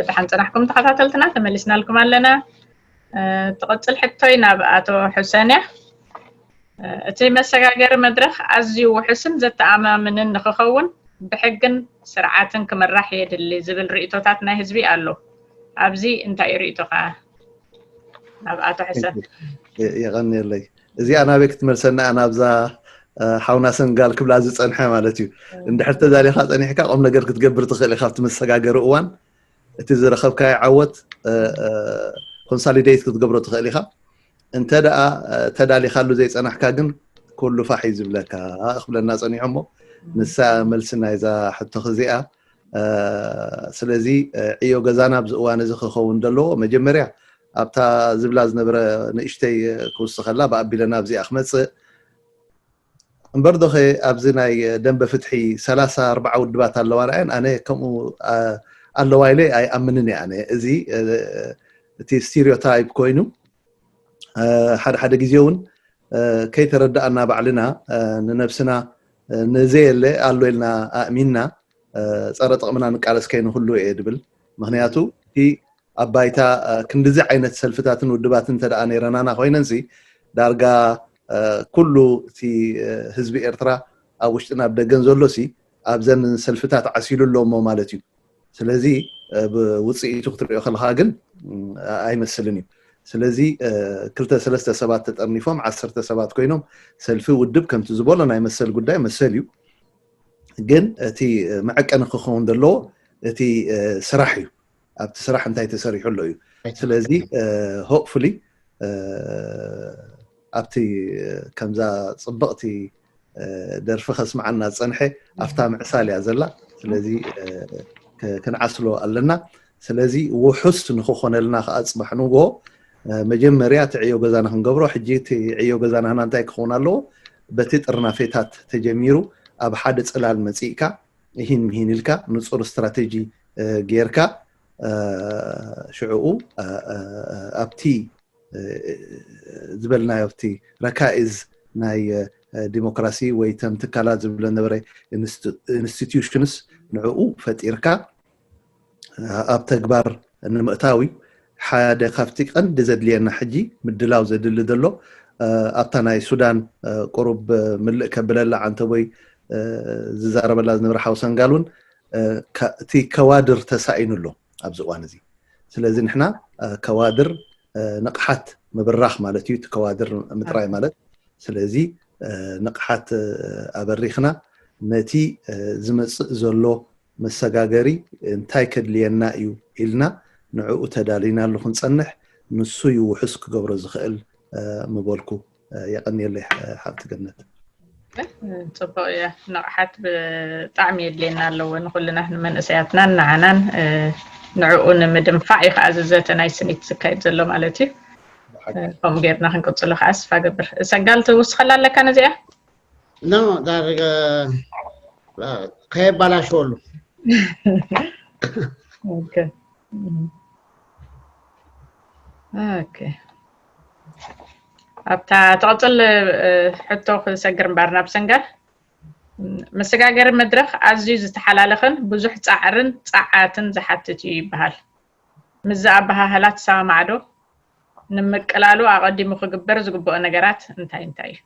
ደሓን ጸናሕኩም ተኸታተልትና፣ ተመሊስናልኩም ኣለና። ትቕጽል ሕቶይ ናብ ኣቶ ሑሰን እያ። እቲ መሰጋገሪ መድረኽ ኣዝዩ ውሑስን ዘተኣማምንን ንኽኸውን ብሕግን ስርዓትን ክምራሕ የድሊ ዝብል ርእይቶታት ናይ ህዝቢ ኣሎ። ኣብዚ እንታይ ርእይቶኻ? ናብ ኣቶ ሕሰን። የቐንየለይ። እዚኣ ናበይ ክትመልሰና እያ? ናብዛ ሓውና ሰንጋል ክብላ ዝጸንሐ ማለት እዩ። እንድሕር ተዳሊኻ ጸኒሕካ ቁም ነገር ክትገብር ትኽእል ኢኻ ኣብቲ መሰጋገሪ እዋን። እቲ ዝረኸብካዮ ዓወት ኮንሳሊደይት ክትገብሮ ትኽእል ኢኻ። እንተ ደኣ ተዳሊኻሉ ዘይጸናሕካ ግን ኩሉ ፋሕ እዩ ዝብለካ ክብለና ጸኒሑ እሞ፣ ንሳ መልሲ ናይዛ ሕቶኽ እዚኣ። ስለዚ ዕዮ ገዛና ኣብዚ እዋን እዚ ክኸውን ዘለዎ መጀመርያ ኣብታ ዝብላ ዝነበረ ንእሽተይ ክውስኸላ ብኣቢለ ናብዚኣ ክመጽእ እምበር ዶኸ ኣብዚ ናይ ደንበ ፍትሒ ሰላሳ ኣርባዓ ውድባት ኣለዋ ርኣየን ኣነ ከምኡ ኣለዋ ኢለ ኣይኣምንን እየ። ኣነ እዚ እቲ ስቴሪዮታይፕ ኮይኑ ሓደ ሓደ ግዜ እውን ከይተረዳእና ባዕልና ንነብስና ንዘየለ ኣሎ ኢልና ኣእሚንና ጸረ ጥቕምና ንቃለስ ከይንህሉ እየ ድብል። ምክንያቱ እቲ ኣብ ባይታ ክንድዚ ዓይነት ሰልፍታትን ውድባትን እንተ ደኣ ነይረናና ኮይነንሲ ዳርጋ ኩሉ እቲ ህዝቢ ኤርትራ ኣብ ውሽጥን ኣብ ደገን ዘሎ ሲ ኣብዘን ሰልፍታት ዓሲሉ ኣሎ እሞ ማለት እዩ። ስለዚ ብውፅኢቱ ክትሪኦ ከለካ ግን ኣይመስልን እዩ። ስለዚ ክልተ ሰለስተ ሰባት ተጠርኒፎም ዓሰርተ ሰባት ኮይኖም ሰልፊ ውድብ ከምቲ ዝበሎ ናይ መሰል ጉዳይ መሰል እዩ። ግን እቲ መዐቀኒ ክኸውን ዘለዎ እቲ ስራሕ እዩ። ኣብቲ ስራሕ እንታይ ተሰሪሑ ኣሎ እዩ። ስለዚ ሆፕፉሊ ኣብቲ ከምዛ ፅብቕቲ ደርፊ ከስምዓና ዝፀንሐ ኣብታ ምዕሳል እያ ዘላ። ስለዚ ክንዓስሎ ኣለና። ስለዚ ውሑስ ንክኾነልና ከዓ ፅባሕ ንግሆ መጀመርያ እቲ ዕዮ ገዛና ክንገብሮ። ሕጂ እቲ ዕዮ ገዛና ህና እንታይ ክኸውን ኣለዎ? በቲ ጥርናፌታት ተጀሚሩ ኣብ ሓደ ፅላል መፂእካ ይሂን ምሂን ኢልካ ንፁር ስትራቴጂ ጌርካ ሽዕኡ ኣብቲ ዝበልናዮ ኣብቲ ረካኢዝ ናይ ዲሞክራሲ ወይ ተም ትካላት ዝብለ ነበረ ኢንስቲትዩሽንስ ንዕኡ ፈጢርካ ኣብ ተግባር ንምእታው እዩ። ሓደ ካብቲ ቀንዲ ዘድልየና ሕጂ ምድላው ዘድሊ ዘሎ ኣብታ ናይ ሱዳን ቁሩብ ምልእ ከብለላ ዓንተቦይ ዝዛረበላ ዝነበረ ሓው ሰንጋል እውን እቲ ከዋድር ተሳኢኑ ኣሎ ኣብዚ እዋን እዚ። ስለዚ ንሕና ከዋድር ንቕሓት ምብራኽ ማለት እዩ፣ እቲ ከዋድር ምጥራይ ማለት። ስለዚ ንቕሓት ኣበሪኽና ነቲ ዝመፅእ ዘሎ መሰጋገሪ እንታይ ከድልየና እዩ ኢልና ንዕኡ ተዳሊናሉ ክንፀንሕ ንሱ እዩ ውሑስ ክገብሮ ዝኽእል ምበልኩ። የቐንየለይ ሓብቲ ገነት። ፅቡቅ እያ። ንቕሓት ብጣዕሚ የድልየና ኣለዎ ንኩልና ንመንእሰያትናን ንዓናን ንዕኡ ንምድንፋዕ እዩ ከዓ ዝዘተ ናይ ስኒት ዝካየድ ዘሎ ማለት እዩ። ከምኡ ጌርና ክንቅፅሎ ከዓ ስፋ ገብር። ሰጋል ትውስኸላ ኣለካ ነዚኣ? ኖ ዳርገ ከየባላሸወሉ ኣብታ ትቕፅል ሕቶ ክሰግር እምበር ናብ ሰንጋል መሰጋገሪ መድረኽ ኣዝዩ ዝተሓላለኸን ብዙሕ ፃዕርን ፃዓትን ዝሓትት እዩ ይበሃል። ምስዚ ኣበሃህላ ትሰማማዕ ዶ? ንምቅላሉ ኣቐዲሙ ክግበር ዝግብኦ ነገራት እንታይ እንታይ እዩ?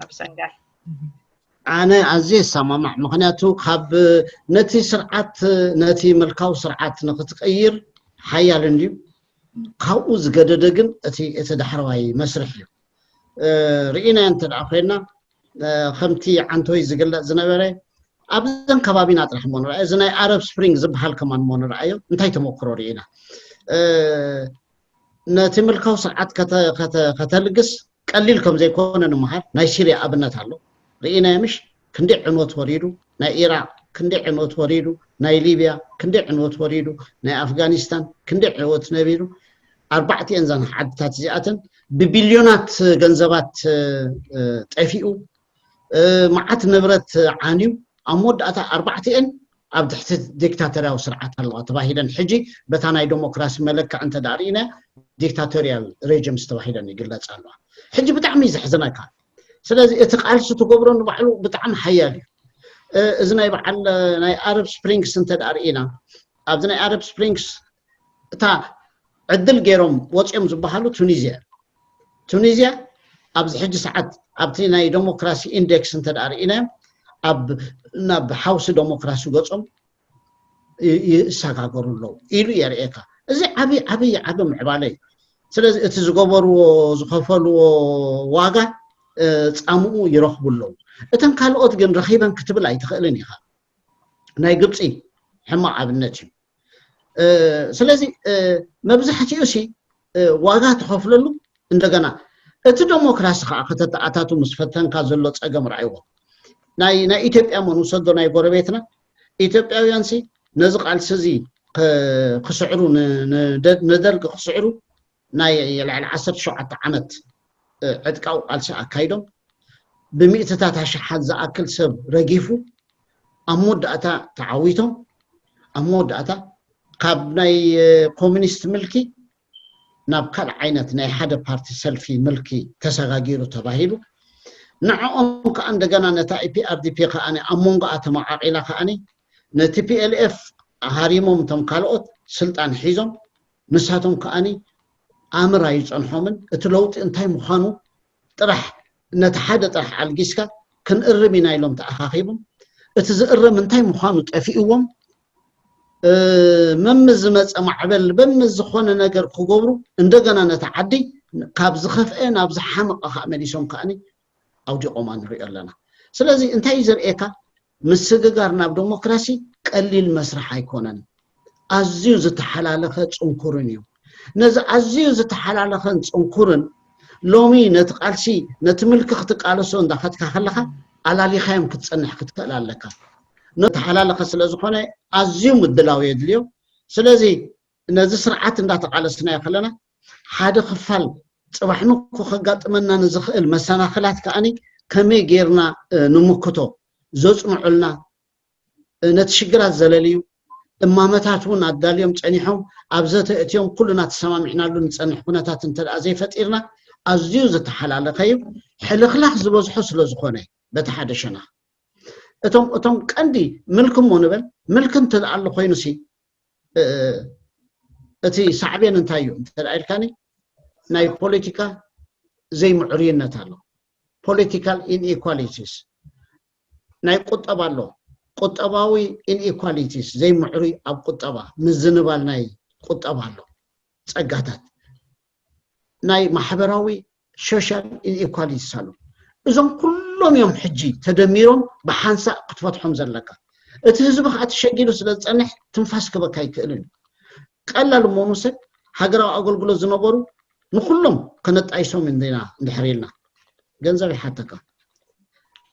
ኣብ ሰንጋል ኣነ ኣዝየ ይሰማማዕ። ምክንያቱ ካብ ነቲ ስርዓት ነቲ ምልካዊ ስርዓት ንክትቅይር ሓያል እንድዩ። ካብኡ ዝገደደ ግን እቲ እቲ ዳሕረዋይ መስርሕ እዩ። ርኢናዮ እንተ ደኣ ኮይና ከምቲ ዓንቶይ ዝግለጽ ዝነበረ ኣብዘን ከባቢና ጥራሕ እሞ ንርኣዮ። እዚ ናይ ኣረብ ስፕሪንግ ዝበሃል ከማን እሞ ንርኣዮ። እንታይ ተመክሮ ርኢና? ነቲ ምልካዊ ስርዓት ከተልግስ ቀሊል ከም ዘይኮነ ንምሃር ናይ ሲርያ ኣብነት ኣሎ። ርኢናዮ ምሽ? ክንደይ ዕንወት ወሪዱ፣ ናይ ኢራቕ ክንደይ ዕንወት ወሪዱ፣ ናይ ሊብያ ክንደይ ዕንወት ወሪዱ፣ ናይ ኣፍጋኒስታን ክንደይ ዕንወት ነቢሩ። ኣርባዕቲኤን ዘን ዓድታት እዚኣተን ብቢልዮናት ገንዘባት ጠፊኡ፣ መዓት ንብረት ዓንዩ፣ ኣብ መወዳእታ ኣርባዕቲኤን ኣብ ትሕቲ ዲክታተርያዊ ስርዓት ኣለዋ ተባሂለን ሕጂ በታ ናይ ዴሞክራሲ መለክዕ እንተ ደኣ ርኢና ዲክታቶሪያል ሬጅምስ ተባሂለን ይግለጻ ኣለዋ። ሕጂ ብጣዕሚ እዩ ዘሕዝነካ። ስለዚ እቲ ቃልሲ ትገብሮ ንባዕሉ ብጣዕሚ ሓያል እዩ። እዚ ናይ በዓል ናይ ኣረብ ስፕሪንግስ እንተ ደኣ ርኢና ኣብዚ ናይ ኣረብ ስፕሪንግስ እታ ዕድል ገይሮም ወፂኦም ዝበሃሉ ቱኒዝያ። ቱኒዝያ ኣብዚ ሕጂ ሰዓት ኣብቲ ናይ ዴሞክራሲ ኢንዴክስ እንተ ደኣ ርኢናዮም ኣብ ናብ ሓውሲ ዴሞክራሲ ገፆም ይ- ይሰጋገሩ ኣለዉ ኢሉ የርእየካ። እዚ ዓብዪ ዓብዪ ዓብዪ ምዕባለ እዩ። ስለዚ እቲ ዝገበርዎ ዝኸፈልዎ ዋጋ እ፣ ፃምኡ ይረኽቡ ኣለዉ። እተን ካልኦት ግን ረኺበን ክትብል ኣይትኽእልን ኢኻ። ናይ ግብፂ ሕማቕ ኣብነት እዩ። እ፣ ስለዚ እ፣ መብዛሕትኡ ሲ እ፣ ዋጋ ትኸፍለሉ እንደገና እቲ ዴሞክራሲ ከዓ ከተተኣታቱ ምስ ፈተንካ ዘሎ ፀገም ረኣይዎ። ናይ ናይ ኢትዮጵያ እሞ ንውሰዶ ናይ ጎረቤትና ኢትዮጵያውያን ሲ ነዚ ቃልሲ እዚ ክ- ክስዕሩ ን- ን- ንደርግ ክስዕሩ ናይ ልዕሊ ዓሰርተ ሸውዓተ ዓመት እ፣ ዕጥቃዊ ቃልሲ ኣካይዶም ብሚእትታት ኣሽሓት ዝኣክል ሰብ ረጊፉ ኣብ መወዳእታ ተዓዊቶም ኣብ መወዳእታ ካብ ናይ እ፣ ኮሚኒስት ምልኪ ናብ ካልእ ዓይነት ናይ ሓደ ፓርቲ ሰልፊ ምልኪ ተሰጋጊሩ ተባሂሉ ንዕኦም ከዓ እንደገና ነታ ኢፒኣርዲፒ ከዓ ኣብ መንጎኣ ተመቃቂላ ከዓ ነቲ ፒኤልኤፍ ሃሪሞም እቶም ካልኦት ስልጣን ሒዞም ንሳቶም ከዓ ኣምር ኣይፀንሖምን እቲ ለውጢ እንታይ ምዃኑ ጥራሕ ነቲ ሓደ ጥራሕ ኣልጊስካ ክንእርም ኢና ኢሎም ተኣኻኺቦም እቲ ዝእረም እንታይ ምዃኑ ጠፊእዎም እ፣ መምስ ዝመፀ ማዕበል መምስ ዝኾነ ነገር ክገብሩ እንደገና ነቲ ዓዲ ካብ ዝኸፍአ ናብ ዝሓመቐ ከዓ መሊሶም ከዓ ኣውዲቖማ ንሪኦ ኣለና። ስለዚ እንታይ እዩ ዘርእየካ? ምስግጋር ናብ ዴሞክራሲ ቀሊል መስርሕ ኣይኮነን። ኣዝዩ ዝተሓላለኸ ፅንኩርን እዩ። ነዚ ኣዝዩ ዝተሓላለኸን ፅንኩርን ሎሚ ነቲ ቃልሲ ነቲ ምልኪ ክትቃለሶ እንዳኸድካ ከለኻ ኣላሊኻዮም ክትፀንሕ ክትክእል ኣለካ። ነተሓላለኸ ስለ ዝኾነ ኣዝዩ ምድላው የድልዮ። ስለዚ ነዚ ስርዓት እንዳተቃለስናዮ ከለና ሓደ ክፋል ፅባሕ ንኮ ከጋጥመና ንዝኽእል መሰናኽላት ከዓኒ ከመይ ጌርና እ፣ ንምክቶ ዘፅንዑልና እ፣ ነቲ ሽግራት ዘለልዩ እማመታት እውን ኣዳልዮም ፀኒሖም ኣብ ዘተ እትዮም ኩልና ተሰማሚዕናሉ ንፀንሕ ኩነታት እንተ ደኣ ዘይፈጢርና ኣዝዩ ዝተሓላለኸ እዩ። ሕልኽላኽ ዝበዝሖ ስለ ዝኾነ በቲ ሓደ ሸነኽ እቶም እቶም ቀንዲ ምልኪ እሞ ንበል ምልኪ እንተ ደኣ ኣሎ ኮይኑ ሲ እ፣ እቲ ሳዕቤን እንታይ እዩ እንተ ደኣ ኢልካኒ ናይ ፖለቲካ ዘይምዕሩይነት ኣሎ። ፖለቲካል ኢንኢኳሊቲስ ናይ ቁጠባ ኣሎ። ቁጠባዊ ኢንኢኳሊቲስ ዘይምዕሩይ ኣብ ቁጠባ ምዝንባል ናይ ቁጠባ ኣሎ። ፀጋታት ናይ ማሕበራዊ ሶሻል ኢንኢኳሊቲስ ኣሎ። እዞም ኩሎም እዮም ሕጂ ተደሚሮም ብሓንሳእ ክትፈትሖም ዘለካ። እቲ ህዝቢ ከዓ ተሸጊሉ ስለ ዝፀንሕ ትንፋስ ክበካ ኣይክእልን እዩ። ቀላል እሞ ንውሰድ ሃገራዊ ኣገልግሎት ዝነበሩ ንኩሎም ከነጣይሶም እንዲና እንድሕር ኢልና ገንዘብ ይሓተካ።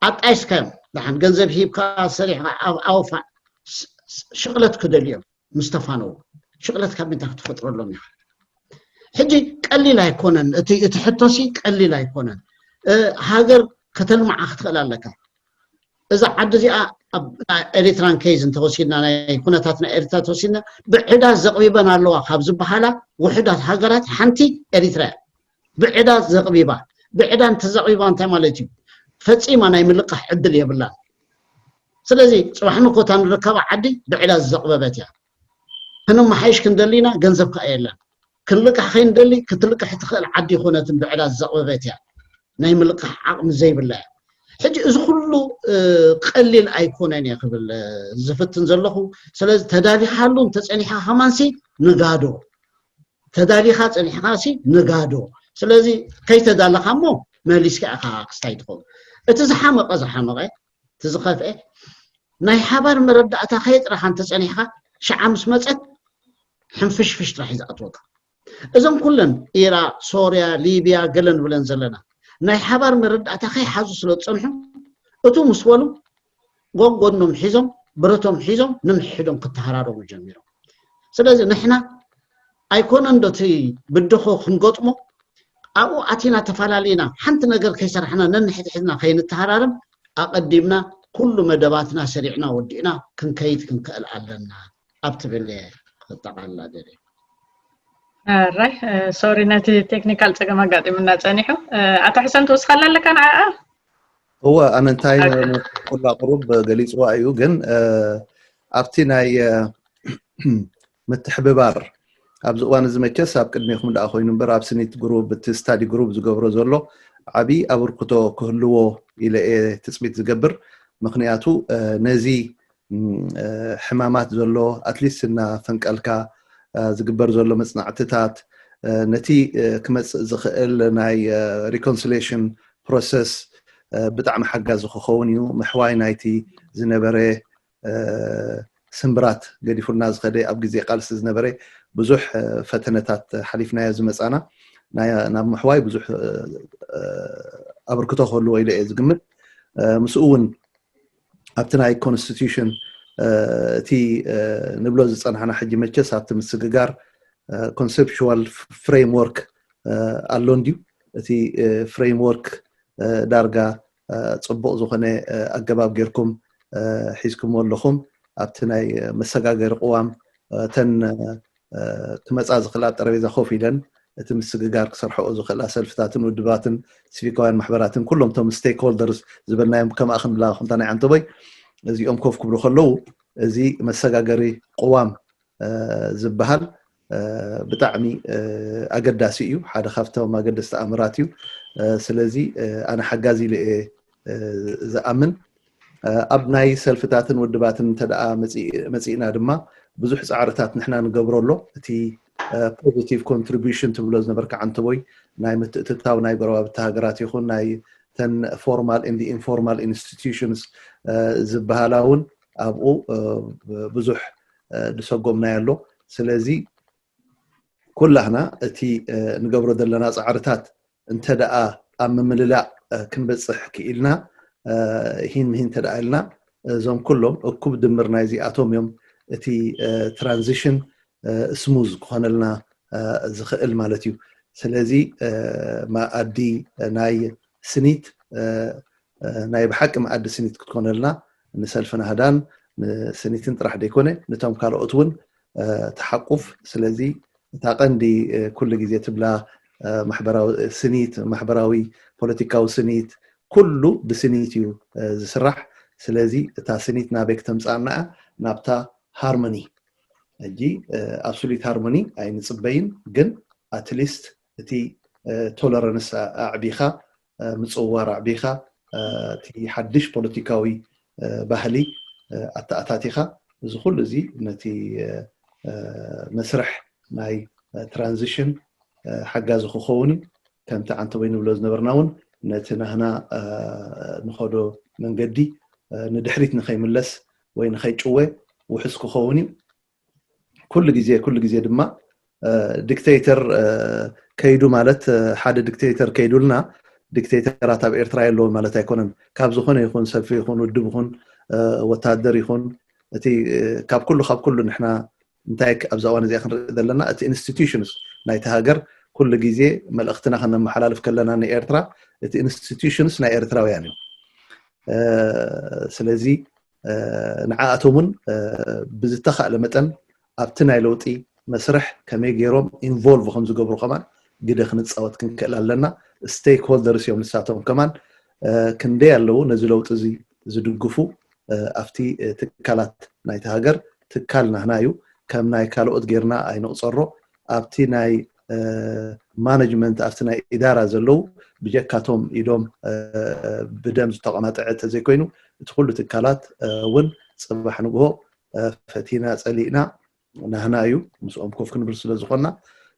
ኣጣይስካዮም ደሓን ገንዘብ ሂብካ ሰሪሕካ ኣብ ኣውፋ ሽቕለት ክደልዮም ምስ ተፋነዉ ሽቕለት ካብ ምንታይ ክትፈጥረሎም ኢኻ? ሕጂ ቀሊል ኣይኮነን እቲ እቲ ሕቶሲ ቀሊል ኣይኮነን። እ፣ ሃገር ከተልምዓ ክትኽእል ኣለካ። እዛ ዓዲ እዚኣ ኣብ ኤሪትራን ኬዝ እንተወሲድና ናይ ኩነታት ናይ ኤርትራ ተወሲድና ብዕዳ ዘቕቢበን ኣለዋ ካብ ዝበሃላ ውሕዳት ሃገራት ሓንቲ ኤሪትራ እያ። ብዕዳ ዘቕቢባ ብዕዳ እንተዘቕቢባ እንታይ ማለት እዩ? ፈፂማ ናይ ምልቃሕ ዕድል የብላን። ስለዚ ፅባሕ ንኮታ ንርከባ ዓዲ ብዕዳ ዘቕበበት እያ። ክንመሓይሽ ክንደሊና ገንዘብ ከዓ የለን። ክንልቃሕ ከይንደሊ ክትልቃሕ ትኽእል ዓዲ ይኮነትን ብዕዳ ዘቕበበት እያ። ናይ ምልቃሕ ዓቕሚ ዘይብላ እያ። ሕጂ እዚ ኩሉ እ፣ ቀሊል ኣይኮነን እየ ክብል እ፣ ዝፍትን ዘለኹ። ስለዚ ተዳሊኻሉ እንተፀኒሕካ ከማንሲ ንጋዶ ተዳሊኻ ፀኒሕካ ሲ ንጋዶ። ስለዚ ከይተዳለኻ እሞ መሊስካ ኢኻ ክስታይ ትኸውን። እቲ ዝሓመቐ ዝሓመቐ እቲ ዝኸፍአ ናይ ሓባር መረዳእታ ከየጥረኻ እንተፀኒሕካ ሽዓ ምስ መፀት ሕንፍሽፍሽ ጥራሕ እዩ ዝኣትወካ። እዞም ኩለን ኢራቅ ሶርያ ሊብያ ገለ ንብለን ዘለና ናይ ሓባር መረዳእታ ከይሓዙ ስለ ዝፀንሑ እቱ ምስ በሉ ጎንጎኖም ሒዞም ብረቶም ሒዞም ንምሕዶም ክተሃራረሙ ጀሚሮም። ስለዚ ንሕና ኣይኮነን ዶ እቲ ብድኾ ክንገጥሞ ኣብኡ ኣቲና ተፈላለና ሓንቲ ነገር ከይሰራሕና ነንሕድሕድና ከይንተሃራረም ኣቐዲምና ኩሉ መደባትና ሰሪዕና ወዲእና ክንከይድ ክንክእል ኣለና ኣብ ትብል እየ ክጠቓልላ ደልየ። ራይ ሶሪ ነቲ ቴክኒካል ፀገም ኣጋጢሙና ፀኒሑ። ኣቶ ሕሰን ትውስኸላ ኣለካ ንዓኣ? እወ ኣነ እንታይ ኩላ ቅሩብ ገሊፅዋ እዩ ግን ኣብቲ ናይ ምትሕብባር ኣብዚ እዋን እዚ መቸስ ኣብ ቅድሜኹም ደኣ ኮይኑ እምበር ኣብ ስኒት ግሩብ እቲ ስታዲ ግሩብ ዝገብሮ ዘሎ ዓብዪ ኣበርክቶ ክህልዎ ኢለ እየ ትፅቢት ዝገብር። ምክንያቱ ነዚ ሕማማት ዘሎ ኣትሊስት እናፈንቀልካ ዝግበር ዘሎ መፅናዕትታት ነቲ ክመፅእ ዝኽእል ናይ ሪኮንሲሌሽን ፕሮሰስ ብጣዕሚ ሓጋዚ ክኸውን እዩ። ምሕዋይ ናይቲ ዝነበረ ስምብራት ገዲፉልና ዝኸደ ኣብ ግዜ ቃልሲ ዝነበረ ብዙሕ ፈተነታት ሓሊፍናዮ ዝመፃና ናብ ምሕዋይ ብዙሕ ኣበርክቶ ክህልዎ ኢለ እየ ዝግምት። ምስኡ እውን ኣብቲ ናይ ኮንስቲቱሽን እቲ ንብሎ ዝፀናሕና ሕጂ መቸስ ኣብቲ ምስግጋር ኮንሰፕቹዋል ፍሬምወርክ ኣሎ እንድዩ። እቲ ፍሬምወርክ ዳርጋ ፅቡቕ ዝኾነ ኣገባብ ጌርኩም ሒዝኩምዎ ኣለኹም። ኣብቲ ናይ መሰጋገሪ ቅዋም እተን ክመፃ ዝኽእላ ኣብ ጠረጴዛ ኮፍ ኢለን እቲ ምስግጋር ክሰርሐኦ ዝኽእላ ሰልፍታትን ውድባትን ሲቪካውያን ማሕበራትን ኩሎም እቶም ስቴክሆልደርስ ዝበልናዮም ከማእኽን ብላ ክንታ ናይ ዓንተቦይ እዚኦም ኮፍ ክብሉ ከለዉ እዚ መሰጋገሪ ቅዋም ዝበሃል ብጣዕሚ ኣገዳሲ እዩ። ሓደ ካብቶም ኣገደስቲ ኣምራት እዩ። ስለዚ ኣነ ሓጋዚ ኢለ እየ ዝኣምን። ኣብ ናይ ሰልፍታትን ውድባትን እንተ ደኣ መፂእና ድማ ብዙሕ ፃዕርታት ንሕና ንገብሮ ኣሎ። እቲ ፖዚቲቭ ኮንትሪቢሽን ትብሎ ዝነበርካ ዓንተቦይ ናይ ምትእትታው ናይ ጎረባብቲ ሃገራት ይኹን ናይ ተን ፎርማል and ኢንፎርማል ኢንስቲቱሽንስ ዝበሃላ እውን ኣብኡ ብዙሕ ዝሰጎምናዮ ኣሎ። ስለዚ ኩላህና እቲ ንገብሮ ዘለና ፃዕርታት እንተ ደኣ ኣብ ምምልላእ ክንበፅሕ ክኢልና ሂን ምሂን እንተ ደኣ ኢልና እዞም ኩሎም እኩብ ድምር ናይዚኣቶም እዮም እቲ ትራንዚሽን ስሙዝ ክኾነልና ዝኽእል ማለት እዩ። ስለዚ መኣዲ ናይ ስኒት ናይ ብሓቂ መኣዲ ስኒት ክትኮነልና ንሰልፊ ናህዳን ንስኒትን ጥራሕ ዘይኮነ ንቶም ካልኦት እውን ትሓቁፍ። ስለዚ እታ ቀንዲ ኩሉ ግዜ ትብላ ማሕበራዊ ስኒት ማሕበራዊ ፖለቲካዊ ስኒት ኩሉ ብስኒት እዩ ዝስራሕ። ስለዚ እታ ስኒት ናበይ ክተምፃእና ናብታ ሃርሞኒ ሕጂ ኣብሶሉት ሃርሞኒ ኣይንፅበይን ግን ኣትሊስት እቲ ቶለረንስ ኣዕቢኻ ምፅዋር ኣዕቢኻ እቲ ሓድሽ ፖለቲካዊ ባህሊ ኣተኣታቲኻ እዚ ኩሉ እዚ ነቲ መስርሕ ናይ ትራንዚሽን ሓጋዚ ክኸውን እዩ። ከምቲ ዓንተቦይ ንብሎ ዝነበርና እውን ነቲ ናህና ንኸዶ መንገዲ ንድሕሪት ንኸይምለስ ወይ ንኸይጭወ ውሕስ ክኸውን እዩ። ኩሉ ግዜ ኩሉ ግዜ ድማ ዲክቴተር ከይዱ ማለት ሓደ ዲክቴተር ከይዱልና ዲክቴተራት ኣብ ኤርትራ የለውን ማለት ኣይኮነን። ካብ ዝኾነ ይኹን ሰልፊ ይኹን ውድብ ይኹን ወታደር ይኹን እቲ ካብ ኩሉ ካብ ኩሉ ንሕና እንታይ ኣብዛ እዋን እዚኣ ክንርኢ ዘለና እቲ ኢንስቲቱሽንስ ናይቲ ሃገር ኩሉ ግዜ መልእኽትና ከነመሓላልፍ ከለና ንኤርትራ እቲ ኢንስቲቱሽንስ ናይ ኤርትራውያን እዩ። ስለዚ ንዓኣቶም እውን ብዝተኻእለ መጠን ኣብቲ ናይ ለውጢ መስርሕ ከመይ ገይሮም ኢንቮልቭ ከም ዝገብሩ ከማን ግደ ክንፃወት ክንክእል ኣለና። ስቴክ ሆልደርስ እዮም ንሳቶም ከማን ክንደይ ኣለዉ ነዚ ለውጢ እዚ ዝድግፉ ኣብቲ ትካላት ናይቲ ሃገር ትካል ናህና እዩ። ከም ናይ ካልኦት ጌርና ኣይንቕፀሮ። ኣብቲ ናይ ማነጅመንት ኣብቲ ናይ ኢዳራ ዘለዉ ብጀካቶም ኢዶም ብደም ዝተቐማጠዐ ተዘይኮይኑ እቲ ኩሉ ትካላት እውን ፅባሕ ንግሆ ፈቲና ፀሊእና ናህና እዩ ምስኦም ኮፍ ክንብል ስለ ዝኾንና።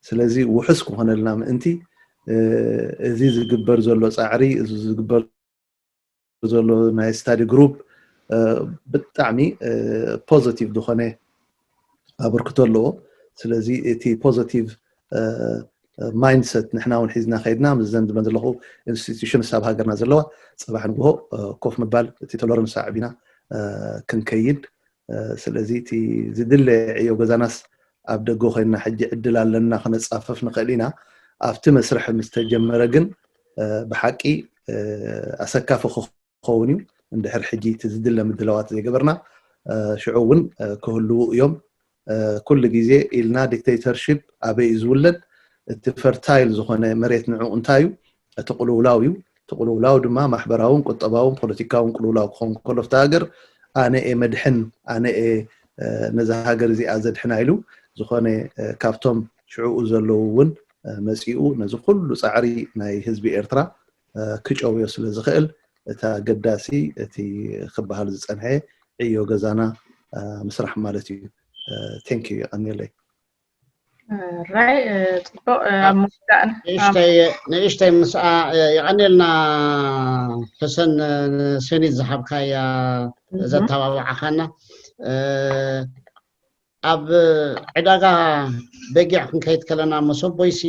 ስለዚ ውሕስ ክኾነልና ምእንቲ እዚ ዝግበር ዘሎ ፃዕሪ እዚ ዝግበር ዘሎ ናይ ስታዲ ግሩፕ ብጣዕሚ ፖዘቲቭ ዝኾነ ኣበርክቶ ኣለዎ። ስለዚ እቲ ፖዘቲቭ ማይንድሰት ንሕና እውን ሒዝና ከይድና ምስዘን ዝበን ዘለኹ ኢንስቲቱሽንስ ኣብ ሃገርና ዘለዋ ፅባሕ ንግሆ ኮፍ ምባል እቲ ቶለረንስ ኣዕቢና ክንከይድ ስለዚ እቲ ዝድለ ዕዮ ገዛናስ ኣብ ደገ ኮይንና ሕጂ ዕድል ኣለና ክነፃፍፍ ንኽእል ኢና። ኣብቲ መስርሕ ምስ ተጀመረ ግን ብሓቂ ኣሰካፊ ክኸውን እዩ። እንድሕር ሕጂ እቲ ዝድለ ምድላዋት ዘይገበርና ሽዑ እውን ክህልዉ እዮም። ኩሉ ግዜ ኢልና ዲክቴተርሺፕ ኣበይ እዩ ዝውለድ? እቲ ፈርታይል ዝኾነ መሬት ንዕኡ እንታይ እዩ? እቲ ቅልውላው እዩ። እቲ ቅልውላው ድማ ማሕበራውን ቁጠባውን ፖለቲካውን ቅልውላው ክኸውን ከሎ ኣብቲ ሃገር ኣነ እየ መድሕን ኣነ እየ ነዚ ሃገር እዚኣ ዘድሕና ኢሉ ዝኾነ ካብቶም ሽዕኡ ዘለዉ እውን መፂኡ ነዚ ኩሉ ፃዕሪ ናይ ህዝቢ ኤርትራ ክጨውዮ ስለ ዝኽእል፣ እቲ ኣገዳሲ እቲ ክበሃል ዝፀንሐ ዕዮ ገዛና ምስራሕ ማለት እዩ። ቴንክ ዩ፣ የቐንየለይ። ራይ ፅቡቅ። ኣብ መወዳእና ንእሽተይ ምስኣ የቐንየልና። ሕሰን፣ ንሰኒት ዝሃብካያ ዘተባባዕኻና። ኣብ ዕዳጋ በጊዕ ክንከይድ ከለና፣ መሰቦይሲ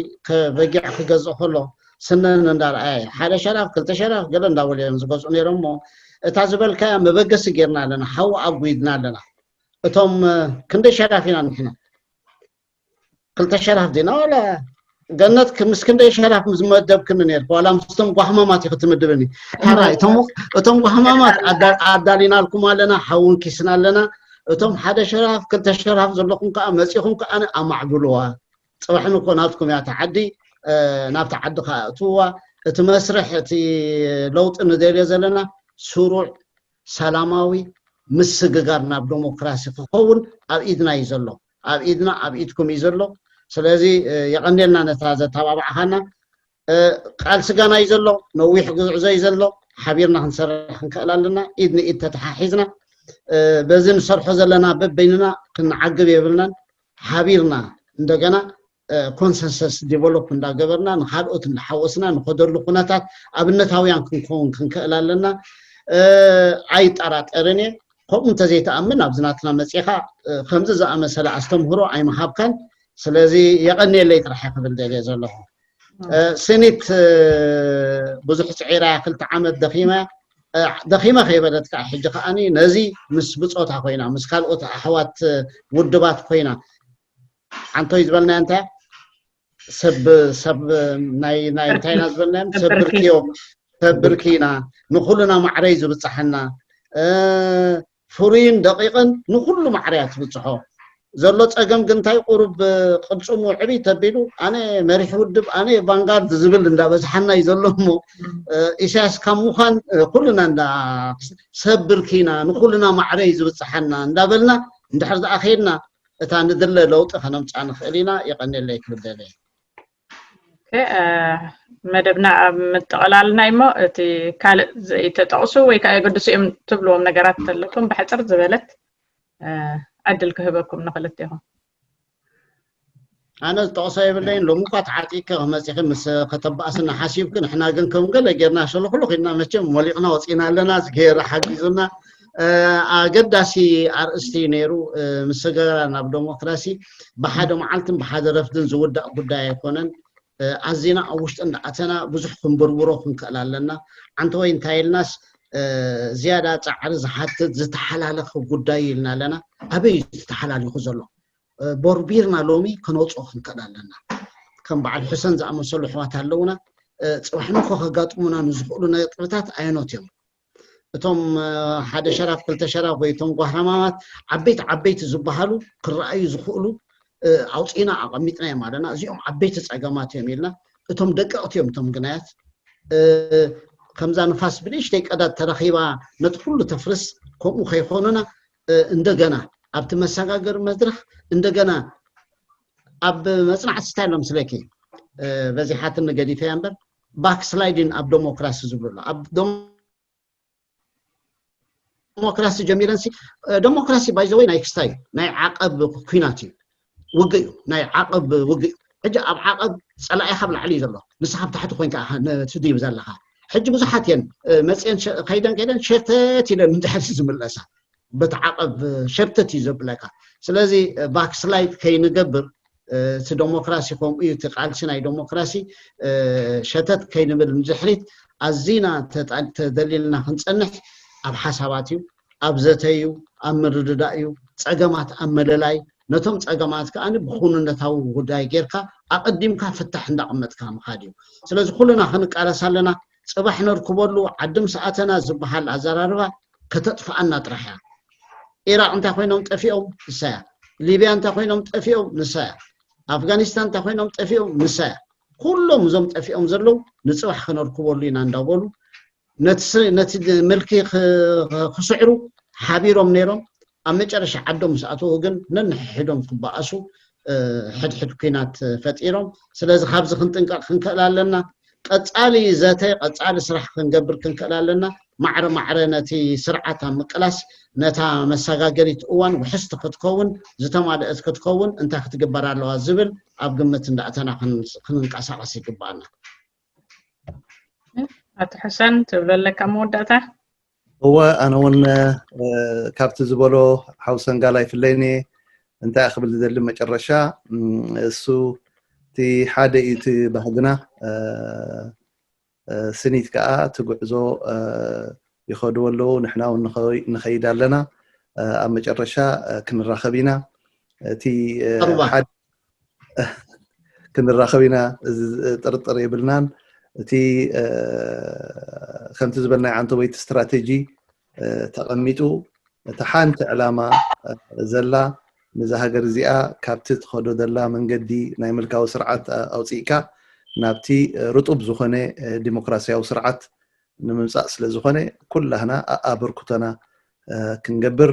በጊዕ ክገዝእ ከሎ ስነን እንዳረኣየ፣ ሓደ ሸራፍ ክልተ ሸራፍ ገለ እንዳበሉ እዮም ዝገዝኡ ነይሮም። እሞ እታ ዝበልካያ መበገሲ ጌርና ኣለና፣ ሓዊ ኣጉድና ኣለና። እቶም ክንደይ ሸራፍ ኢና ንሕና? ክልተ ሸራፍ ዲና ዋላ ገነት ምስ ክንደይ ሸራፍ ዝመደብክኒ ነርኩ? ዋላ ምስቶም ጓህማማት እዩ ክትምድብኒ። ሓራይ እቶም ጓህማማት ኣዳሊናልኩም ኣለና፣ ሓውን ኪስና ኣለና። እቶም ሓደ ሸራፍ ክልተ ሸራፍ ዘለኹም ከዓ መፂኹም ከዓ ኣማዕብልዋ። ፅባሕን እኮ ናትኩም እያ እታ ዓዲ፣ ናብቲ ዓዲ ከዓ እትውዋ። እቲ መስርሕ እቲ ለውጢ ንደልዮ ዘለና ስሩዕ ሰላማዊ ምስግጋር ናብ ዴሞክራሲ ክኸውን ኣብ ኢድና እዩ ዘሎ። ኣብ ኢድና ኣብ ኢድኩም እዩ ዘሎ። ስለዚ የቐንየልና ነታ ዘተባባዕኻና። ቃልሲ ገና እዩ ዘሎ፣ ነዊሕ ጉዕዞ እዩ ዘሎ። ሓቢርና ክንሰርሕ ክንክእል ኣለና። ኢድ ንኢድ ተተሓሒዝና በዚ ንሰርሖ ዘለና በበይንና ክንዓግብ የብልናን። ሓቢርና እንደገና ኮንሰንሰስ ዲቨሎፕ እንዳገበርና ንካልኦት እንዳሓወስና ንኸደሉ ኩነታት ኣብነታውያን ክንከውን ክንክእል ኣለና። ኣይጠራጠርን እየ። ከምኡ እንተዘይትኣምን ኣብዚ ናትና መፂኻ ከምዚ ዝኣመሰለ ኣስተምህሮ ኣይምሃብካን። ስለዚ የቐንየለይ ጥራሕ ክብል ደልየ ዘለኹ። ስኒት ብዙሕ ፅዒራ ክልተ ዓመት ደኺመ ደኺመ ከይበለት ከዓ ሕጂ ከዓኒ ነዚ ምስ ብፆታ ኮይና ምስ ካልኦት ኣሕዋት ውድባት ኮይና ሓንቶይ ዝበልናዮ እንታይ ሰብ ሰብ ናይ ናይ እንታይና ዝበልናዮም ሰብ ብርኪዮም ሰብ ብርኪና ንኩልና ማዕረይ ዝብፅሓና ፍሩይን ደቂቕን ንኩሉ ማዕረያ ትብፅሖ ዘሎ ፀገም ግን እንታይ ቁሩብ ቅብፅሙ ዕብይ ተቢሉ ኣነ መሪሕ ውድብ ኣነ ቫንጋርድ ዝብል እንዳበዝሓና እዩ ዘሎ እሞ ኢሳያስ ካብ ምዃን ኩልና እንዳ ሰብ ብርኪና ንኩልና ማዕረይ ዝብፅሓና እንዳበልና እንድሕር ዝኣኸይድና እታ ንድለ ለውጢ ከነምፃ ንኽእል ኢና። የቐንየለይ ክብል ደለ መደብና ኣብ ምጥቕላልና እሞ እቲ ካልእ ዘይተጠቕሱ ወይ ከዓ የገድሱ እዮም ትብልዎም ነገራት ዘለኩም ብሕፅር ዝበለት ዕድል ክህበኩም ንክልቴኹም። ኣነ ዝጠቕሶ የብለይን። ሎም እኳ ተዓጢቅኪ ክመፂኺ ምስ ከተባእስና ሓሲብኪ ንሕና ግን ከም ገለ ጌርና ሸለኹሉ ኪድና መቸም ሞሊቕና ወፂና ኣለና። ዝገየረ ሓጊዙና ኣገዳሲ ኣርእስቲ ነይሩ። ምስግጋር ናብ ዴሞክራሲ ብሓደ መዓልትን ብሓደ ረፍድን ዝውዳእ ጉዳይ ኣይኮነን። ኣዚና ኣብ ውሽጢ እንዳኣተና ብዙሕ ክንብርብሮ ክንክእል ኣለና። ዓንተወይ እንታይ ኢልናስ ዝያዳ ፃዕሪ ዝሓትት ዝተሓላለኸ ጉዳይ ኢልና ኣለና። ኣበይ እዩ ዝተሓላሊኹ ዘሎ? ቦርቢርና ሎሚ ከነውፅኦ ክንክእል ኣለና። ከም በዓል ሕሰን ዝኣመሰሉ ኣሕዋት ኣለውና። ፅባሕ ንኮ ከጋጥሙና ንዝኽእሉ ነጥብታት ኣየኖት እዮም? እቶም ሓደ ሸራፍ ክልተ ሸራፍ ወይ እቶም ጓህራማማት ዓበይቲ ዓበይቲ ዝበሃሉ ክረኣዩ ዝኽእሉ ኣውፂና ኣቐሚጥናዮም ኣለና። እዚኦም ዓበይቲ ፀገማት እዮም ኢልና እቶም ደቀቕቲ እዮም እቶም ግናያት ከምዛ ንፋስ ብንእሽተይ ቀዳድ ተረኺባ ነቲ ኩሉ ተፍርስ ከምኡ ከይኮኑና እንደገና ኣብቲ መሰጋገሪ መድረኽ እንደገና ኣብ መፅናዕቲ ስታይ ኣሎ ምስለኪ በዚሓትኒ ገዲፈያ እምበር ባክስላይዲን ኣብ ዴሞክራሲ ዝብሉ ኣሎ ኣብ ዴሞክራሲ ጀሚረን ሲ ዴሞክራሲ ባይዘወይ ናይ ክስታይ ናይ ዓቐብ ኩናት እዩ ውግእ እዩ ናይ ዓቐብ ውግእ እዩ ሕጂ ኣብ ዓቐብ ፀላኢኻ ኣብ ላዕሊ እዩ ዘሎ ንስኻ ኣብ ታሕቲ ኮይንካ ነቲ ድይብ ዘለኻ ሕጂ ብዙሓት እየን መፅአን ከይደን ከይደን ሸተት ኢለን ንድሕሪ ዝምለሳ በቲ ዓቐብ ሸተት እዩ ዘብለካ ስለዚ ባክስላይድ ከይንገብር እቲ ዴሞክራሲ ከምኡ እዩ እቲ ቃልሲ ናይ ዴሞክራሲ ሸተት ከይንብል ንድሕሪት ኣዚና ተደሊልና ክንፀንሕ ኣብ ሓሳባት እዩ ኣብ ዘተ እዩ ኣብ ምርድዳእ እዩ ፀገማት ኣብ መለላይ ነቶም ፀገማት ከዓ ብኩንነታዊ ጉዳይ ጌርካ ኣቐዲምካ ፍታሕ እንዳቐመጥካ ምኻድ እዩ ስለዚ ኩልና ክንቃለስ ኣለና ፅባሕ ነርክበሉ ዓዲ ምስ ኣተና ዝበሃል ኣዘራርባ ከተጥፍኣና ጥራሕ እያ ኢራቅ እንታይ ኮይኖም ጠፊኦም ንሳ እያ ሊብያ እንታይ ኮይኖም ጠፊኦም ንሳ እያ ኣፍጋኒስታን እንታይ ኮይኖም ጠፊኦም ንሳ እያ ኩሎም እዞም ጠፊኦም ዘለዉ ንፅባሕ ከነርክበሉ ኢና እንዳበሉ ነቲ ምልኪ ክስዕሩ ሓቢሮም ነይሮም ኣብ መጨረሻ ዓዶም ምስ ኣተዉ ግን ነንሕድሕዶም ክበኣሱ ሕድሕድ ኩናት ፈጢሮም። ስለዚ ካብዚ ክንጥንቀቕ ክንክእል ኣለና። ቀጻሊ ዘተ፣ ቀጻሊ ስራሕ ክንገብር ክንክእል ኣለና። ማዕረ ማዕረ ነቲ ስርዓት ኣብ ምቅላስ ነታ መሰጋገሪት እዋን ውሕስቲ ክትከውን፣ ዝተማልአት ክትከውን እንታይ ክትግበር ኣለዋ ዝብል ኣብ ግምት እንዳእተና ክንንቀሳቐስ ይግባኣና። ኣቶ ሕሰን ትብሎ ኣለካ መወዳእታ? እወ ኣነ እውን ካብቲ ዝበሎ ሓውሰን ጋላ ይፍለይኒ እንታይ ክብል ዝደሊ መጨረሻ እሱ እቲ ሓደ እዩ እቲ ባህግና ስኒት ከዓ እቲ ጉዕዞ ይኸድዎ ኣለዉ ንሕና እውን ንኸይድ ኣለና ኣብ መጨረሻ ክንራኸብ ኢና እቲ ክንራኸብ ኢና ጥርጥር የብልናን እቲ ከምቲ ዝበልናይ ዓንተወይቲ ስትራቴጂ ተቐሚጡ እቲ ሓንቲ ዕላማ ዘላ ነዛ ሃገር እዚኣ ካብቲ ትኸዶ ዘላ መንገዲ ናይ ምልካዊ ስርዓት ኣውፅእካ ናብቲ ርጡብ ዝኾነ ዲሞክራሲያዊ ስርዓት ንምምፃእ ስለ ዝኾነ ኩላህና ኣበርክቶና ክንገብር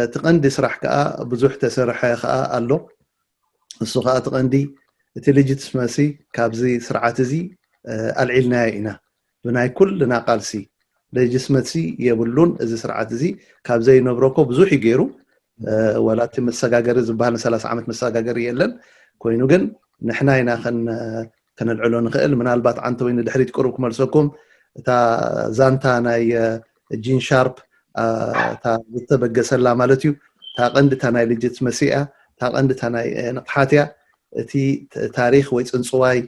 እቲ ቀንዲ ስራሕ ከዓ ብዙሕ ተሰርሐ ከዓ ኣሎ እሱ ከዓ እቲ ቀንዲ እቲ ልጅትስመሲ ካብዚ ስርዓት እዚ ኣልዒልናዮ ኢና ብናይ ኩልና ቃልሲ ለጅስመሲ የብሉን እዚ ስርዓት እዚ ካብ ዘይነብሮ እኮ ብዙሕ እዩ ገይሩ ዋላ እቲ መሰጋገሪ ዝበሃል ን ሰላሳ ዓመት መሰጋገሪ የለን ኮይኑ ግን ንሕና ኢና ከነልዕሎ ንኽእል ምናልባት ዓንተ ወይ ንድሕሪት ቅሩብ ክመልሰኩም እታ ዛንታ ናይ ጂን ሻርፕ እታ ዝተበገሰላ ማለት እዩ እታ ቀንዲ እታ ናይ ልጅትመሲ እያ እታ ቀንዲ እታ ናይ ንቕሓት እያ እቲ ታሪክ ወይ ፅንፅዋይ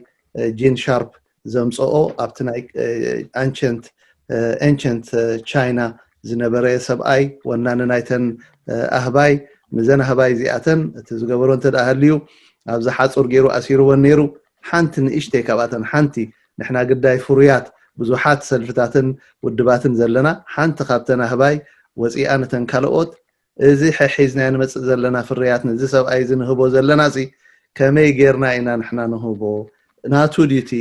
ጂን ሻርፕ ዘምፀኦ ኣብቲ ናይ ኣንቸንት ኤንቸንት ቻይና ዝነበረ ሰብኣይ ወናኒ ናይተን ኣህባይ ንዘን ኣህባይ እዚኣተን እቲ ዝገበሮ እንተ ደኣ ሃልዩ ኣብዚ ሓፁር ገይሩ ኣሲርወን ነይሩ ሓንቲ ንእሽተይ ካብኣተን ሓንቲ ንሕና ግዳይ ፍሩያት ብዙሓት ሰልፍታትን ውድባትን ዘለና ሓንቲ ካብተን ኣህባይ ወፂኣ ነተን ካልኦት እዚ ሕሒዝናዮ ንመፅእ ዘለና ፍርያት ነዚ ሰብኣይ እዚ ንህቦ ዘለና ሲ ከመይ ጌርና ኢና ንሕና ንህቦ ናቱ ድዩ እቲ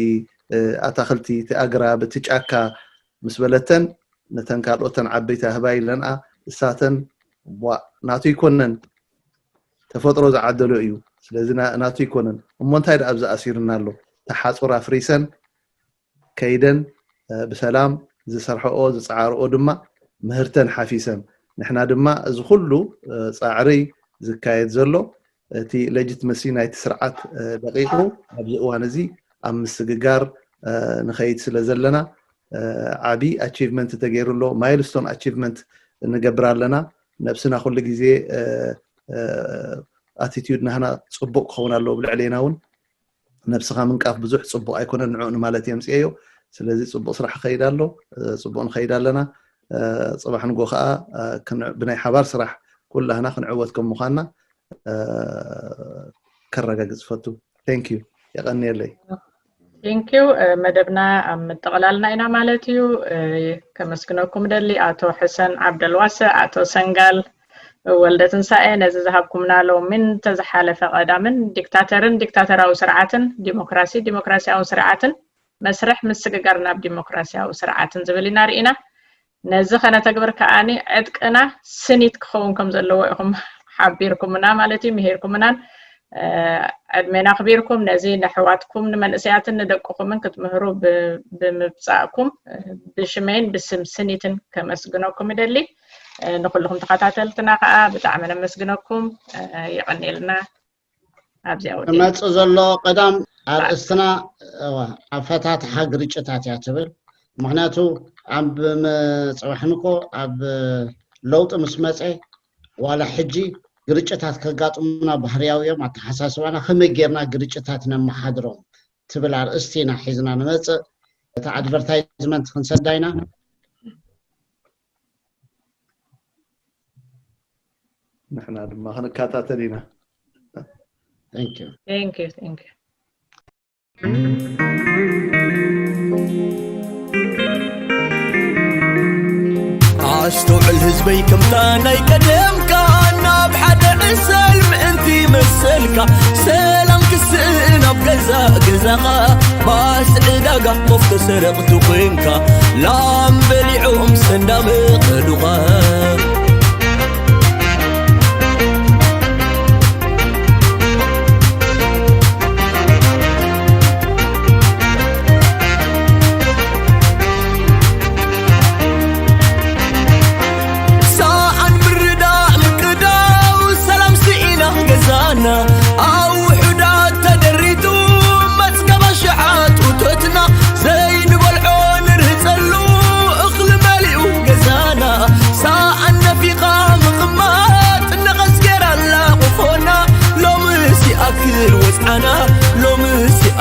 ኣታኽልቲ እቲ ኣግራብ እቲ ጫካ ምስ በለተን ነተን ካልኦተን ዓበይቲ ኣህባይ ኢለንኣ እሳተን ቧእ ናቱ ይኮነን ተፈጥሮ ዝዓደሎ እዩ ስለዚ ናቱ ይኮነን እሞ እንታይ ደኣ ኣብዚ ኣሲርና ኣሎ ተሓፁር ኣፍሪሰን ከይደን ብሰላም ዝሰርሐኦ ዝፀዓርኦ ድማ ምህርተን ሓፊሰን ንሕና ድማ እዚ ኩሉ ፃዕሪ ዝካየድ ዘሎ እቲ ለጅትመሲ ናይቲ ስርዓት ደቂቑ ኣብዚ እዋን እዚ ኣብ ምስግጋር ንኸይድ ስለ ዘለና ዓቢ ኣቺቭመንት ተገይሩ ኣሎ ማይልስቶን ኣቺቭመንት ንገብር ኣለና ነብስና ኩሉ ግዜ ኣቲቲዩድ ናህና ፅቡቅ ክኸውን ኣለዎ ብልዕሌና እውን ነብስኻ ምንቃፍ ብዙሕ ፅቡቅ ኣይኮነን ንዕኡ ንማለት የምፅኤዮ ስለዚ ፅቡቅ ስራሕ ከይድ ኣሎ ፅቡቅ ንኸይድ ኣለና ፅባሕ ንጎ ከዓ ብናይ ሓባር ስራሕ ኩላህና ክንዕወት ከም ምኳንና ከረጋግፅ ፈቱ ቴንክ ዩ የቀንየለይ ቴንኪዩ መደብና ኣብ ምጥቕላልና ኢና ማለት እዩ ከመስግነኩም ደሊ ኣቶ ሕሰን ዓብደልዋስዕ ኣቶ ሰንጋል ወልደ ትንሳኤ ነዚ ዝሃብኩምና ሎሚን ተዝሓለፈ ቀዳምን ዲክታተርን ዲክታተራዊ ስርዓትን ዲሞክራሲ ዲሞክራሲያዊ ስርዓትን መስርሕ ምስግጋር ናብ ዲሞክራሲያዊ ስርዓትን ዝብል ኢና ርኢና ነዚ ከነተግብር ከዓኒ ዕጥቅና ስኒት ክኸውን ከም ዘለዎ ኢኹም ሓቢርኩምና ማለት እዩ ምሂርኩምናን ዕድሜና ኣኽቢርኩም ነዚ ነሕዋትኩም ንመንእሰያትን ንደቅኹምን ክትምህሩ ብምብፃእኩም ብሽመይን ብስም ስኒትን ከመስግነኩም ይደሊ ንኩልኹም ተኸታተልትና ከዓ ብጣዕሚ ነመስግነኩም ይቐኒልና ኣብዚኣ ወዲ መጽእ ዘሎ ቀዳም ኣርእስትና ኣፈታትሓ ግርጭታት እያ ትብል ምክንያቱ ኣብ መፅባሕንኮ ኣብ ለውጢ ምስ መፀ ዋላ ሕጂ ግርጭታት ከጋጥሙና ባህርያዊ እዮም ኣተሓሳስባና ከመይ ጌርና ግርጭታት ነመሓድሮም ትብል ኣርእስቲ ኢና ሒዝና ንመፅእ እቲ ኣድቨርታይዝመንት ክንሰዳ ኢና ንሕና ድማ ክንከታተል ኢና Thank you. Thank you, thank you. ኣስተውዕል ህዝበይ ከምታ ናይ ቀደምካ ናብ ሓደ ዕሰል ምእንቲ መሰልካ ሰላም ክስእን ኣብ ገዛ ገዛኻ ባስ ዕዳጋ ኮፍ ተሰረቕቲ ኮንካ ላም በሊዖም ሰንዳመ ከዱኻ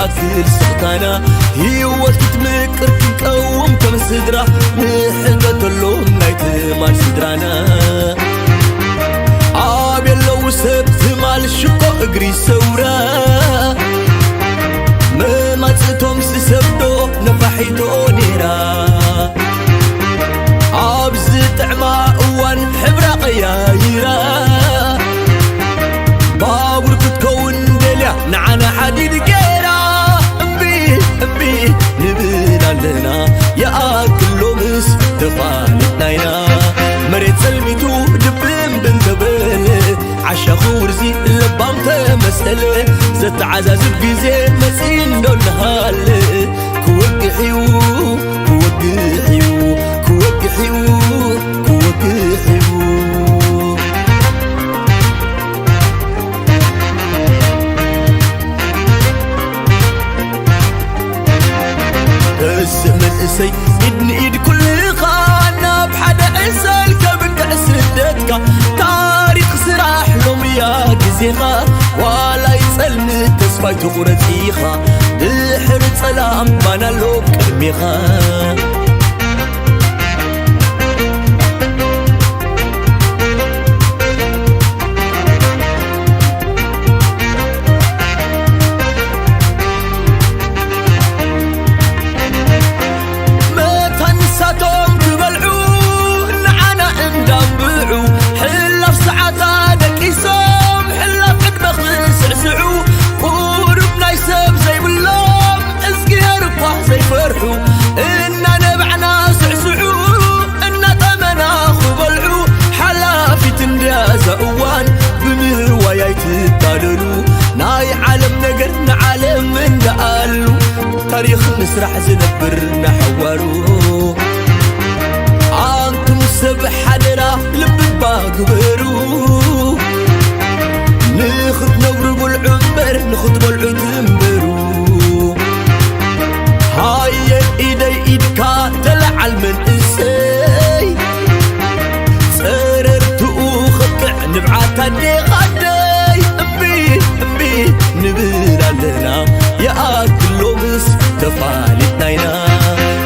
ኣክል ስቕታና ህይወት ክትምቅር ክንቀውም ከም ስድራ ንሕንገተሎም ናይ ትማል ስድራና። ኣብ የለዉ ሰብ ትማል ሽኮ እግሪ ሰውራ መማጽእቶም ስሰብዶ ነፋሒቶ ኔራ። ኣብ ዝጥዕማ እዋን ሕብራ ቀያይራ ባቡር ክትከውን ደልያ ንዓና ሓዲድ ገይራ። እምቢ እምቢ ንብል ኣለና ይኣክል ሎምስ ተፋሊጥና ኢና። መሬት ጸልሚቱ ድብን ብንተበለ ዓሻ ክውርዚ ለባም ተመሰለ። ዘተዓዛዝብ ግዜ መጺ እንዶ እናሃለ ክወግሕ እዩ ክወግሕ እዩ ክወግሕ እዩ ክወግሕ እዩ። እስ መንእሰይ ኢድ ንኢድ ኩልኻ ናብ ሓደ ዕሰል ከብቅዕ ስደትካ ታሪኽ ስራሕ ሎምያ ግዜኻ ዋላይ ጸልምት ተስፋይ ትቑረጽ ኢኻ ድሕሪ ጸላም ባናሎ ቅድሜኻ። መታን ንሳቶም ክበልዑ ንዓና እንዳንብዑ ሕላፍ ሰዓታ ደቂሶም ሕላፍ ዕድመ ክስዕስዑ ቁሩብ ናይ ሰብ ዘይብሎም እዝግሄር እኳ ዘይፈርሑ እናነባዕና ስዕስዑ እናጠመና ክበልዑ ሓላፊት እንድያ እዛ እዋን ብምህዋይ ኣይትታለሉ ናይ ዓለም ነገር ንዓለም እንዳኣሉ ታሪኽ ንስራሕ ዝነብር ናሓዋሩ ኣንቱም ሰብ ሓደራ ልብባ ግበሩ ንኽትነብሩ ብልዑ እምበር ንኽትበልዑ ትንበሩ። ሃየ ኢደይ ኢድካ ተለዓል መንእሰይ ጸረርትኡ ኸብቅዕ ንብዓት ኣዴኻ ኣደይ እምቢ እምቢ ንብል ኣለና ይኣክል ሎምስ ተፋሊጥና ኢና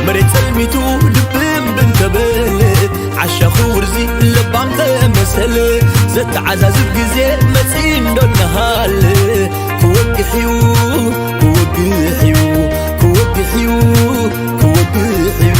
መሬት ጸልሚቱ ድብን ብንተበለ ዓሻ ክውርዚ ለባም ተመሰለ ዘተዓዛዝብ ግዜ መጺ እንዶ እናሃለ ክወግሕ እዩ ክወግሕ እዩ ክወግሕ እዩ ክወግሕ እዩ።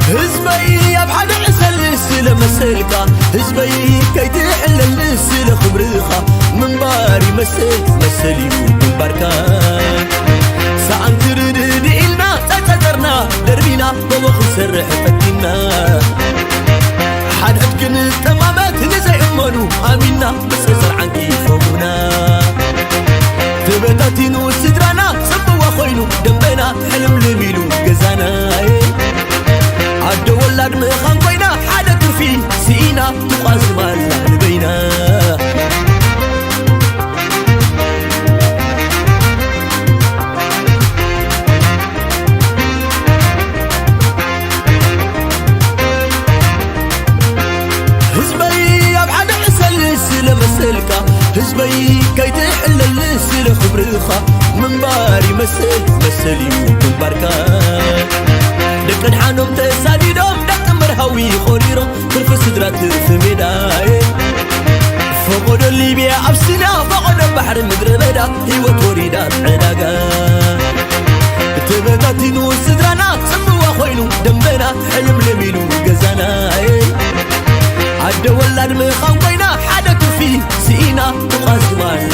ህዝበይ ኣብ ሓደ ዕሰል ስለ መሰልካ ህዝበይ ከይትሕለል ስለ ክብርኻ ምንባር ይመስል መሰል እዩ ግንባርካ ሰኣን ትርድድ ኢልና ጸጸጠርና ደርቢና ጎቦ ክንሰርሕ ፈቲና ሓድሕድ ክንጠማመት ንዘይእመኑ ኣሚንና ብጸጸር ዓንቂፎምና ተበታቲኑ ስድራና ጽምዋ ኮይኑ ደንበና ሕልምልም ኢሉ ገዛና ኣደ ወላድ ምኻን ኮይና ሓደ ትርፊ ስኢና ትቋዝም ኣላ ንበይና ህዝበይ ኣብ ሓደ ዕሰል ስለ መሰልካ ህዝበይ ከይትሕለል ስለ ክብርኻ ምንባር ይመስል መሰል እዩ ግንባርካ ደቂ ድሓኖም ተሳዲዶም ደቂ መርሃዊ ቆሪሮም ትርፊ ስድራ ትርፊ ሜዳ ፈቆዶ ሊብያ ኣብ ሲና ፈቆዶ ባሕሪ ምድረ በዳ ህይወት ወሪዳ ዕዳጋ ተበታቲኑ ስድራና ጽምዋ ኮይኑ ደንበና ሕልምልም ኢሉ ገዛና ኣደ ወላድ ምኻን ኮይና ሓደ ትርፊ ስኢና ትቋዝማና